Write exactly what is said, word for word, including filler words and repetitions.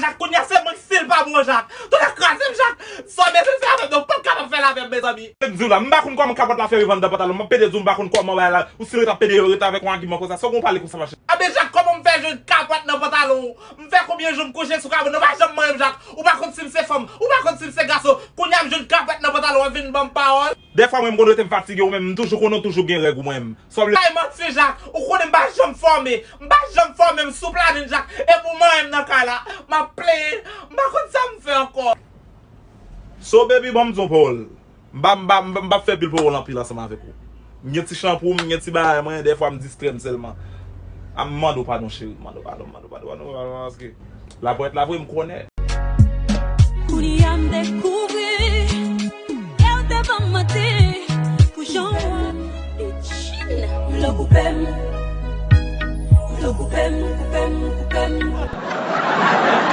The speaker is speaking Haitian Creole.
Jak, kounye a se mwen ki stil pa bon, Jak. Tout ap kraze m, Jak. Sa w bezwen fè avè m, non, w p ap kapab fè l avè m, mezanmi. M di w la, m pa konn kòman kapòt la fè rive anndan pantalon. M ap pede di w, m pa konn kòman bagay la. Ou si ret ap pede yo ret avèk yon agiman konsa. Sa w gon pale konsa, mache. Anben, Jak, kòman m fè jwenn kapòt nan pantalon ou? M fè konbyen jou m kouche sou kabann ou pa janm manyen m, Jak. Ou pa konn si m se fanm, ou pa konn si m se gason. Kounye a m jwenn kapòt nan pantalon an vin ban m pawòl. Dèfwa mwen m konn rete m fatige ou menm, m toujou konnen w toujou gen règ ou mwen menm. Sa w vle? Bay manti, Jak. Ou konnen m pa janm fòme. M pa janm fòme, m sou planin, Jak. E pou manyen m nan kay la, m ap plenyen. M pa konn sa m fè ankò. So baby, ban m di w yon pawòl. M pa, m pa, m pa, m p ap fè pil pawòl anpil ansanm avèk ou. M gen ti chanpou, m gen ti bagay mwen, dèfwa m distrè m sèlman. A m mande w padon, cheri. M mande w padon, m mande w padon, mande w padon, paske lapòt la vre, m konnen. Kounye a m dekouvri, e w te ban m manti, pou jan w ap pitchin. Vle w koupe m, vle w koupe m, koupe m, koupe m.